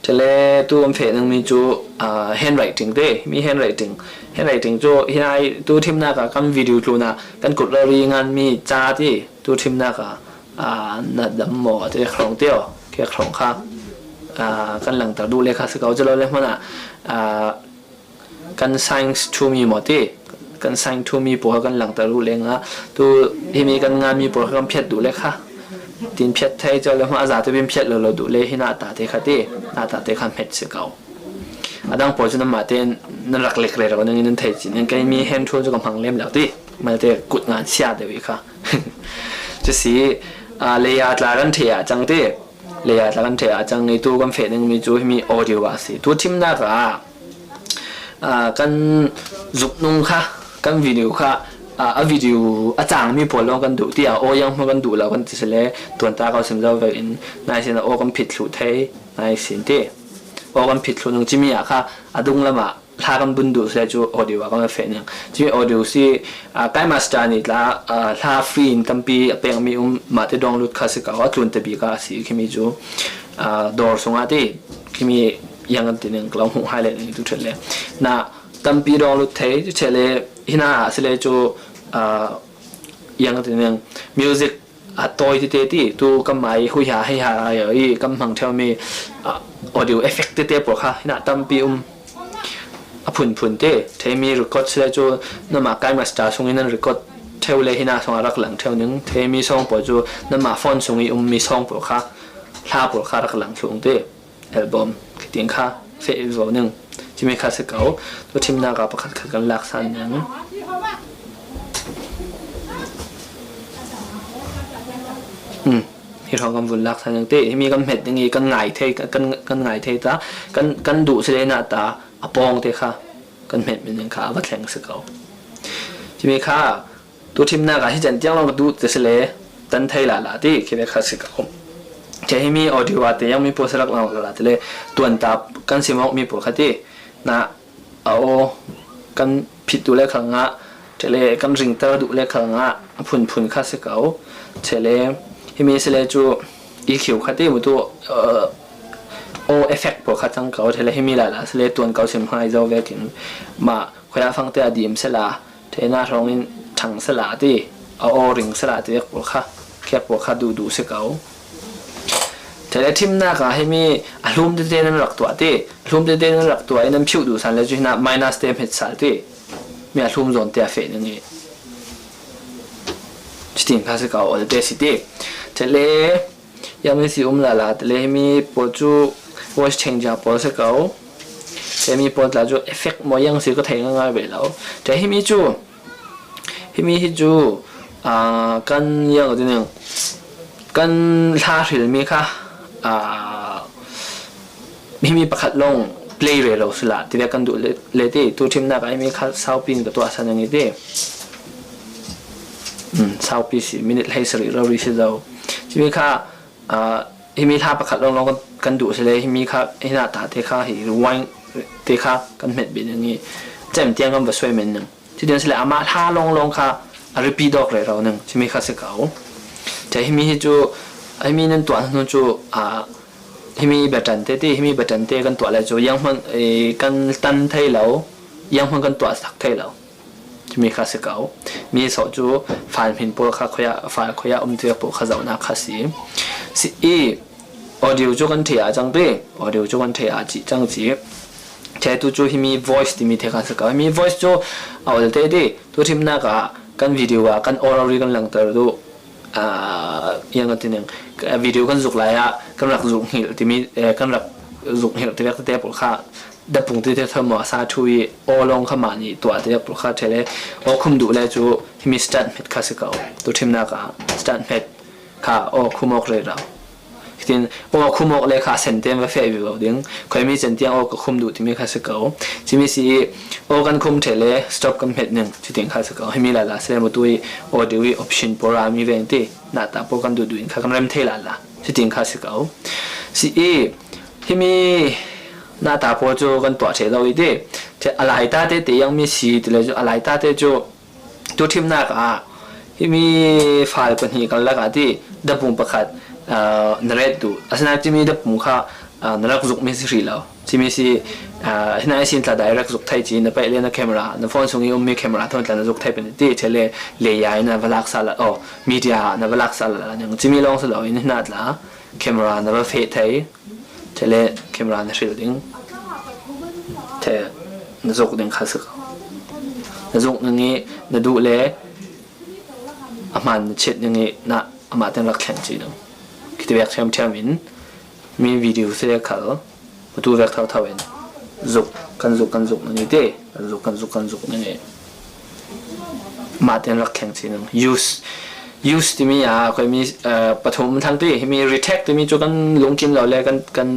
Te le tu kan feh ning mi cu, ah, handwriting ti. Mi handwriting. Handwriting cu hi nai tu thimnak ah kan video tlun ah kan kut rori ngan mi ca ti. Tu thimnak ah, ah, na dam maw ti hrawng ti aw. Khi hrawng kha, ah, kan langter duh le kha si kau cu lo le hmanh ah, ah, kan science to me maw ti, kan science to me pawl kan langter duh lengah tu himi kan nganmi pawl kha kan phiat duh le kha tin phiat thei cio le hmanh a za tu bin phiat lo lo duh le hi na ta te kha ti, na ta te kha hmet si kau. A dang pawl cu nanmah te nan rak lek rero ning in nan thei cin, nan keimi hen ṭhul cu ka hmang lem lo ti, malte kut ngan sia deuh i kha. Cu si, aa, leia tla kan ṭheh ah cang ti. Leia tla kan ṭheh ah cang i tu kan feh dingmi cu himi audio ah a si. Tu thimnak ah, aa, kan zumhnung kha, kan video kha, aa, a video a cangmi pawl lawng kan duh tiah aw yang hmanh kan duh lo kan ti si le tuan ta ko sim zo ve in nai sin a aw kan phit thluh thei nai sin ti. aw kan phit thluh ning, cimi ah kha a dung lamah hla kan bun duh sile cu audio ah kan va feh ning. Cimi audio si, aa, KineMaster nih tla, aa, hla free in tampi a pekmi um, mahte download kha si ko, a tlunte bik ah a si khimi cu, aa, dawr sungah ti khimi yang kan ti ning, ka lo hmuh hai le ning tu ṭhen le. Na tampi download thei, cu che le, hina a si le cu, aa, yang kan ti ning, music a tawi tete ti, tu kan mai hui ha hei ha i kan hmang ṭheumi, ah, audio effect tete pawl kha hina tampi um, a phunphun te. Theimi record si le cu nanmah KineMaster sungin nan record ṭheu le hina sungah rak lang ṭheu ning. Theimi song pawl cu nanmah phone sung i ummi song pawl kha, hla pawl kha rak lang thluh te. Album khiting kha feh vivo ning. Cimi kha si ko. Tu ṭhimnak ah pakhat khat kan laksan ning. Um, hi hrawng kan vun laksan ning te. Himi kan hmet ning i kan ngai thei, kan, kan ngai thei ta, kan, kan duh si le na ta a pawng te kha kan hmet ning kha a va thleng si ko. Cimi kha tu ṭhimnak ah hi can tiang lawng ka duh ti si le tan thei lala ti khi ve kha si ko. Cun himi audio ah te yang mi pawl si rak lang lala ti le tuan ta kan sim awk mi pawl kha ti na a aw kan phit duh le khal ngah, cele kan ringter duh le khal ngah, a phunphun kha si ko. Cele himi si le cu E Q kha ti mu tu, uh, aw effect pawl kha cang ko. Cele himi lala si le tuan ko sim hai zo vekin mah khuai ah fangte a dim si la, Ṭhena hrawngin ṭhang sala ti, a aw ring sala ti vek pawl kha, khiak pawl kha duhduh si ko. Ṭhele ṭhimnak ah himi a hlum tete nan rak tuah ti, a hlum tete nan rak tuah i nan phiuh duh san le cu hinah minus te hmet sal ti, mi a hlum zawn te a feh ning i. Cutin kha si ko, awl te si ti. Ṭhele Yang mi si um lala, ṭhele himi pawl cu voice changer pawl si ko. Ṭhele himi pawl tla cu effect maw yang si ka thei ngaingai ve lo. Ṭhele himi cu, himi hi cu, aa, kan yang a ti ning, kan hla hrilmi kha, aa, himi pakhat lawng play rero si la, tivek kan duh le, le ti, tu ṭhimnak ah himi kha saupi in ka tuahsan a ngi ti. Um, saupi si, minute hlei sarih rori si zo. Cimi kha, aa, himi hla pakhat lawnglawng kan, kan duh si le, himi kha, hinah ta te kha, hi rewind te kha kan hmet bik ning i, cem tiang kan va suai men ning. Cutin si le, amah hla lawnglawng kha a repeat awk rero ning, cimi kha si ko. Cun himi hi cu, himi nan tuah hnu cu, aa, himi button te ti, himi button te kan tuah le cu, yang hmanh, ee, kan tan thei lo, yang hmanh kan tuah sak thei lo. Cumi kha si ko. Mi sawh cu file hmin pawl kha khuaya, file khuaya um tir pawl kha zohnak kha si. Si i audio cu kan ṭheh ah cang ti, audio cu kan ṭheh ah cih cang ci. Ṭheh tu cu himi voice timi te kha si ko. Himi voice cu a awl te ti, tu ṭhimnak ah kan video ah kan aw rori kan langter duh. Aa, yang kan ti ning, video kan zuk lai ah kan rak zuk hngilh timi, eh, kan rak zuk hngilh tivek tete pawl kha dapung tete thawm maw a sa ṭhu i aw lawng kha mah nih tuah tivek pawl kha ṭhele aw khum duh le cu himi start hmet kha si ko. Tu ṭhimnak ah start hmet kha aw khum awk rero. Hitin aw khum awk le kha sen tein va feh vivo ding. Khuami cen tiang aw ka khum duh timi kha si ko. Cimi si i aw kan khum ṭhele stop kan hmet ning cutin kha si ko. Himi lala si le mutu i audio i option pawl rami veng ti. Nata pawl kan duhduh in kha kan rem thei lala. Cutin kha si ko. Si i, himi nata pawl cu kan tuah ṭheh lo i ti. Ṭhe-, a lai ta te te yang mi si ti le cu a lai ta te cu tu ṭhimnak ah himi file pahnih kan lak ah ti dapung pakhat, aa, na ret duh. Asinain cimi dapung kha, aa, na rak zukmi si hrih lo. Cimi si, aa, hinah ihsin tla direct zuk thei ci, na paih le na camera, na phone sung i ummi camera thawn tla na zuk thei pin ti, ṭhele layer in na va lak sal, oh, media na va lak sal la ning, cimi lawng si lo in hinah tla camera na va feh thei, ṭhele camera na hril ding, ṭhe na zuk ding kha si ko. Na zuk ning i na duh le a hmaan na chit ning i na amah ten rak thleng ci ding. Khiti vek ṭhiamṭhiam in mi video si le khal, mutu vek thotho in zuk, kan zuk, kan zuk ning i ti, kan zuk, kan zuk, kan zuk ning i mah ten rak thleng ci ning. Use, use timi a khuami, eh, pathum thlang ti, himi retake timi cu kan lungkim lo le kan, kan,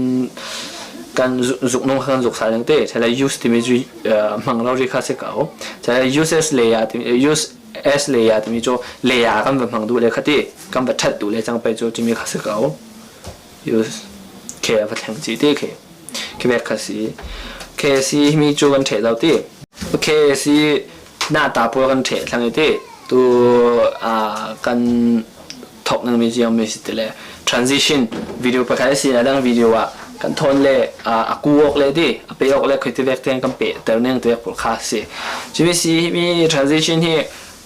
kan zu-, zuk nung kha kan zuk sal ning ti. Ṭhele use timi cu, eh, hmang lo ri kha si ko. Ṭhele use as layer timi, eh, use as layer timi cu layer kan va hmang duh le kha ti, kan va ṭhat duh le cang pei cu timi kha si ko. Use, khe va thleng ci ti khe. Kivek kha si. Khe si himi cu kan ṭheh zo ti. Khe si na ta pawl kan ṭheh thlang i ti. Tu, aa, kan thok ningmi cu mi si ti le transition video pakhat a si, a dang video ah kan thawn le, aa, a ku awk le ti, a pe awk le khuiti vek tiang kan pehter ning ti vek pawl kha si. Cumi si himi transition hi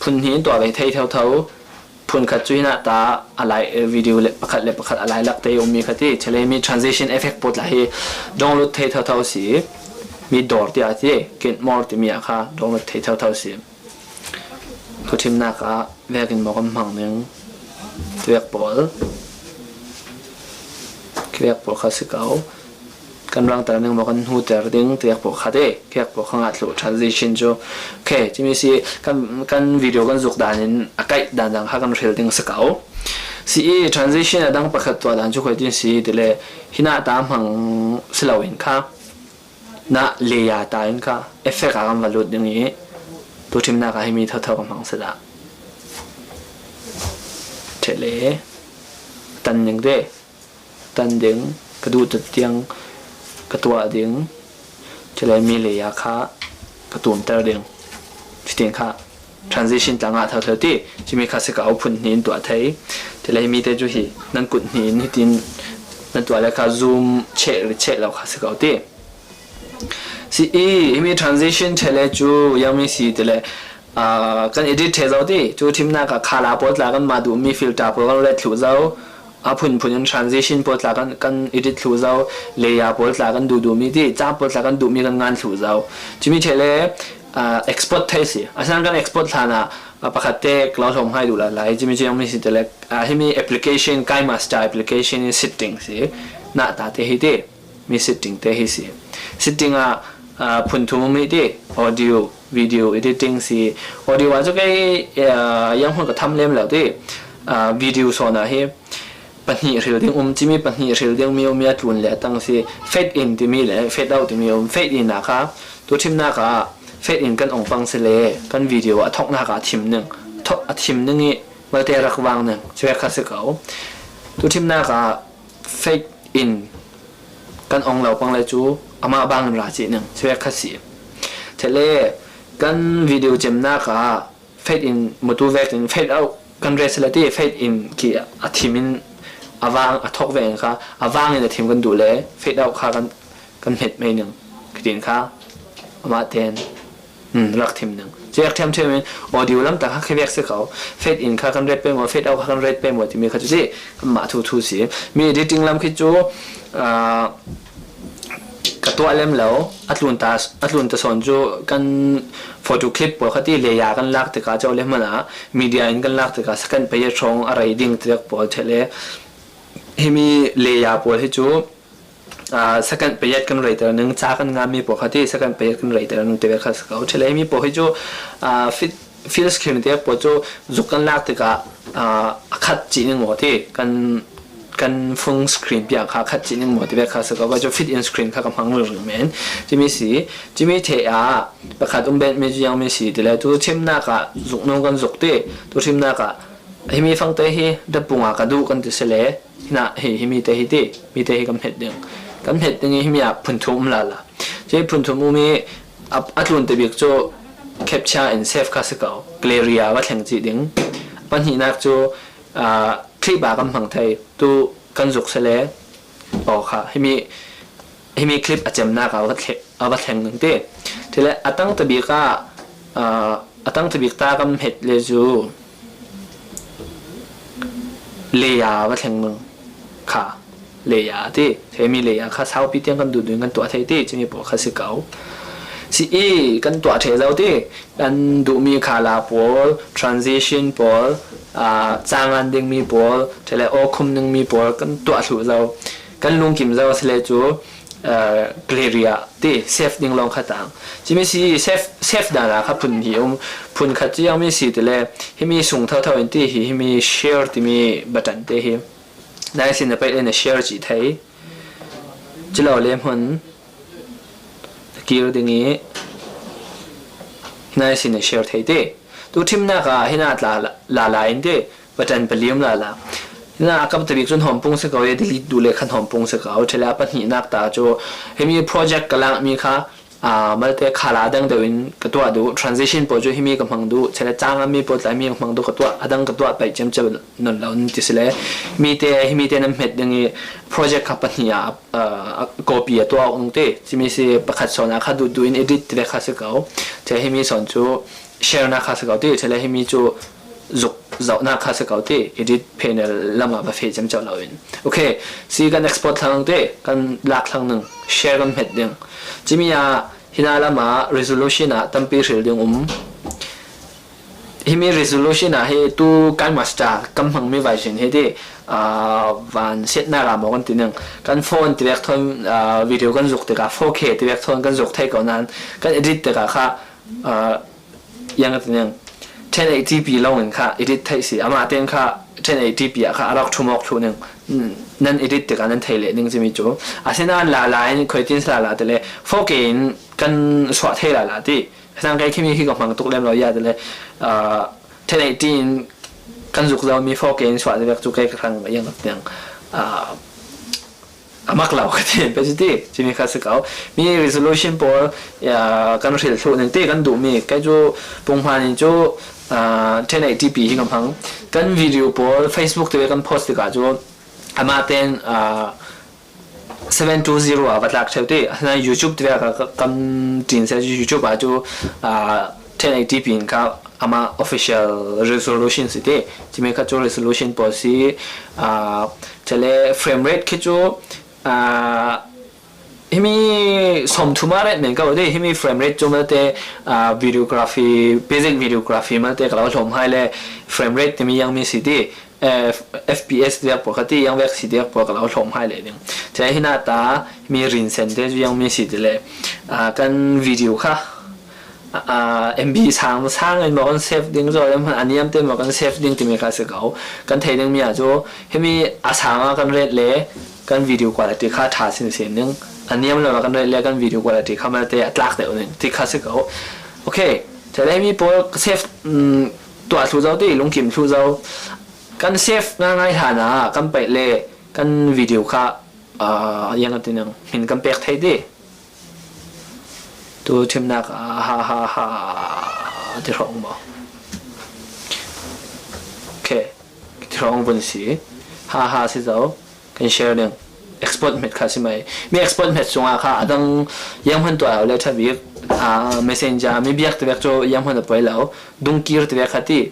phun hnih in tuah ve thei thotho. Phun khat cu hinah ta a lai, eh, video le pakhat le pakhat a lai lak te i ummi kha ti. Chalei mi transition effect pawl tla hi download thei thotho si. Mi dawr tiah a ti. Get more timi ah kha download thei thotho si. Thuṭhimnak ah vekin maw kan hmang ning? Tuek pawl. Kivek pawl kha si ko. Kan rangter ning maw kan hnuter ding? Tuek pawl kha te. Kivek pawl kha ngah thluh transition cu. Okay, cumi si kan, kan video kan zuk dan in a kaih dan dang kha kan hril ding si ko. Si i transition a dang pakhat tuah dan cu khuaitin si ti le hinah ta hmang si lo in kha. Na leya ta in kha effect a kan va lut ding i, thuṭhimnak ah himi thotho ka hmang si dah. Ṭheh le tan ding te, tan ding, ka duh tuk tiang ka tuah ding, ṭheh le mi leya kha ka tumter ding. Fiting kha transition tla ngah thotho ti, cumi kha si ko, phun hnih in tuah thei. Ṭheh le himi te cu hi nan kut hnih in hitin nan tuah le kha zoom cheh ri cheh lo kha si ko ti. Si i, himi transition ṭheh le cu yangmi si ti le, aa, kan edit ṭheh zo ti. Cu ṭhimnak ah khala pawl tla kan mah duhmi filter pawl kan ret thluh zo. A phunphun in transition pawl tla kan, kan edit thluh zo. Leya pawl tla kan duh duhmi ti, ca pawl tla kan duhmi kan ngan thluh zo. Cumi ṭheh le, aa, export thei si. A san kan export hlan ah, aa, pakhat te ka lo hlawm hai duh lai lai. Cumi cu yangmi si ti le, aa, himi application, KineMaster application i setting si. Na ta te hi ti. Mi setting te hi si. Setting ah, aa, phun thum um hi ti, audio, video editing si. Audio ah cu kei, aa, yang hmun ka tham lem lo ti. Aa, video sawn ah hi pahnih hril ding um, cumi pahnih hril ding mi um i a tlun le a tang si. Fade in timi le fade out timi um. Fade in ah kha, tu ṭhimnak ah fade in kan ong pang si le kan video a thoknak ah a thim ning, thok, a thim ning i malte rak vang ning, cuvek kha si ko. Tu ṭhimnak ah fade in kan ong lo pang le cu amah bang in ra cih ning, cuvek kha si. Ṭheh le kan video cemnak ah fade in mutu vek in fade out kan ret si le ti, fade in khi a thim in a vang, a thok vek in kha a vang in a thim kan duh le fade out kha kan, kan hmet mai ning. Khitin kha amah ten, um, rak thim ning. Cu rak thiam thiam in audio lam tak kha khi vek si ko. Fade in kha kan ret pei maw, fade out kha kan ret pei maw timi kha cu si, kan mah thu thu si. Mi editing lam khi cu, aa, ka tuah lem lo, a tlun ta, a tlun ta sawn cu kan photo clip pawl kha ti leya kan lak tikah co le hmanh ah media in kan lak tikah second page hrawng a rei ding tiak pawl ṭheh le himi leya pawl hi cu, aa, second page kan reiter ning, ca kan nganmi pawl kha ti second page kan reiter ning ti ve kha si ko. Ṭheh le himi pawl hi cu, aa, fit, fill screen te pawl cu zuk kan lak tikah, aa, a khat cih ning maw ti kan, kan phone screen piak kha khat cih ning maw ti ve kha si ko. Ka cu fit in screen kha ka hmang ringring men. Cumi si, cumi ṭheh ah pakhat um ben mi cu yang mi si ti le tu ṭhimnak ah zuk nung kan zuk ti, tu ṭhimnak ah himi fangte hi dapung ah ka duh kan ti si le, hinah hi, himi te hi ti, mi te hi kan hmet ding. Kan hmet ding i himi ah phunthum um lala. Cui phunthum um i a, a tlun te bik cu capture in save kha si ko, gallery ah va thleng cih ding. Pahnihnak cu, aa, clip ah kan hmang thei, tu kan zuk si le, aw kha, himi, himi clip a cemnak ah va thle-, a va thleng ning ti. Ṭheh le a tang tabik ah, aa, a tang tabik ta kan hmet le cu leya va thleng ning kha leya ti. Himi leya kha saupi tiang kan duh duh in kan tuah thei ti, cumi pawl kha si ko. Si i kan tuah ṭheh zo ti. Kan duhmi khala pawl, transition pawl, aa, ca ngan dingmi pawl, ṭheh le aw khum ningmi pawl kan tuah thluh zo. Kan lungkim zo a si le cu, aa, gallery ah ti save ding lawng kha tang. Cumi si save, save dan ah kha phun hi um, phun khat cu yang mi si ti le himi sung thotho in ti hi, himi share timi button te hi. Nai sin na paih le na share cih thei. Cu lo le hmun na kir ding i, nai sin na share thei ti. Tu ṭhimnak ah hinah tla la, la, la in ti, button pali um lala. Hina a kap tabik cun hawmpung si ko, delete duh le khan hawmpung si ko. Cele a pahnihnak ta cu himi project ka lakmi kha, aa, malte khala dang deuh in ka tuah duh. Transition pawl cu himi ka hmang duh, cele cangami pawl tla himi ka hmang duh ka tuah, a dang ka tuah paih ciamco nawn lo nan ti si le. Mite, himi te nan hmet ding i project kha pahnih ah, aa, copy a tuah awk nung te. Cimi si pakhat sawn ah kha duh duh in edit ti ve kha si ko. Cele himi sawn cu share nak kha si ko ti, cele himi cu zuk zohnak kha si ko ti, edit panel lam ah va feh ciamco lo in. Okay, si kan export thlang ti, kan lak thlang ning, share kan hmet ding. Cimi ah hina lam ah resolution ah tampi hril ding um. Himi resolution ah hi tu KineMaster kan hmangmi version hi ti, aa, van siatnak ah maw kan ti ning. Kan phone ti vek thawn, aa, video kan zuk tikah four K ti vek thawn kan zuk thei ko nain kan edit tikah kha, aa, yang a ti ning, ten eighty P lawng in kha edit theih si. Amah tein kha ten eighty P ah kha a rak ṭhum awk thluh ning. Nan edit tikah nan thei leh ning cimi cu. Asinain lala in khuitin si lala ti le four K in kan suah thei lala ti. Asinain kei khi mi khi ka hmang tuk lem lo, ya ti le, aa, ten eighty in kan zuk zomi four K in suah ti vek cu kei ka hrang yang a ti ning. Aa, a mak lo ka ti, pe cu ti, cimi kha si ko. Mi resolution pawl, aa, kan hril thluh ning ti kan duhmi, kei cu pumhman in cu, aa, ten eighty P hi ka hmang. Kan video pawl Facebook te kan post tikah cu amah tein, aa, seven two zero ah va tlak ṭheu ti. Asinain YouTube te ka, ka, kan ṭin se cu YouTube ah cu, aa, ten eighty P in kha amah official resolution si ti. Cimi kha cu resolution pawl si, aa, cele frame rate khi cu, aa, himi sawmthum ah rate men ko ti, himi frame rate cu malte, aa, videography, basic videography malte ka lo hlawm hai le frame rate timi yang mi si ti, eh, F P S tiak pawl kha ti, yang vek si tiak pawl ka lo hlawm hai le ding. Cele hina ta mi rinsen te cu yang mi si ti le, aa, kan video kha, aa, M B sang sang in maw kan save ding, zaw le hman a niam te maw kan save ding timi kha si ko. Kan thei ding mi ah cu himi a sang ah kan ret le kan video quality kha ṭha sinsin ding. A niam lo ah kan ret le kan video quality kha malte a tlak deuh ding ti kha si ko. Okay, cele himi pawl save, um, tuah thluh zo ti, lungkim thluh zo. Kan save ngaingai hlan ah kan paih le kan video kha, aa, yang a ti ning, hmin kan pek thei ti. Tu thimnak, aa, ha, ha, ha, ti hrawng maw? Okay, ti hrawng vun si. Ha, ha, si zo. Kan share ding. Export hmet kha si mai. Mi export hmet sungah kha a dang yang hman tuah lo le ṭha bik, aa, Messenger, mi biak ti vek cu yang hman a poi lo. Dungkir ti vek kha ti.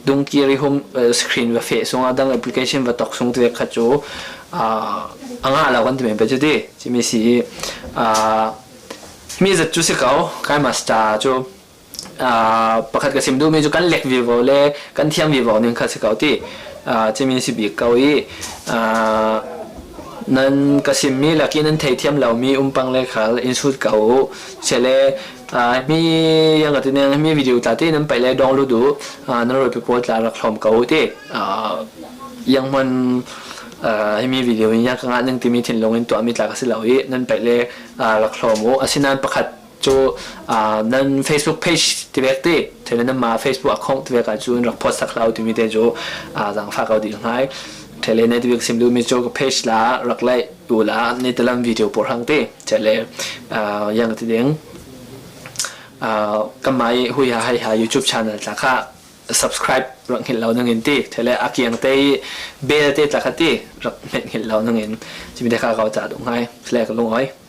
Dungkir i home, eh, screen va feh sungah dang application va tok sung ti vek kha cu, aa, a ngah lo kan ti men pe cu ti. Cimi si, aa, mi zat cu si ko, KineMaster cu, aa, pakhat ka sim duhmi cu kan lek vivo le kan thiam vivo ning kha si ko ti. Aa, cimi si bik ko i, aa, nan ka simmi lak i nan thei thiam lomi um pang le khal in sut ko u. Cele, aa, mi yang a ti ning, mi video tla ti nan paih le dawng lut u, aa, nan rualpi pawl tla rak hlawm ko u ti. Aa, yang hman, aa, himi video in yang ka ngah ning timi thinlung in tuahmi tla ka si lo i nan paih le, aa, rak hlawm u. Asinain pakhat cu, aa, nan Facebook page ti vek ti, cele nanmah Facebook account ti vek ah cun rak post sak hlah u timi te cu, aa, zaangfah ko dih hngai. Cele na ti bik sim duhmi cu ka page la rak laih u la, ni talam video pawl hrang ti, cele, aa, yang ti ding. Aa, kanmah i Huiha Haiha YouTube channel tla kha subscribe rak hngilh lo nangin ti, cele a kiang te i bell te tla kha ti rak hmet hngilh lo nangin cimi te kha ko ca duh hngai. Cele ka lungawi.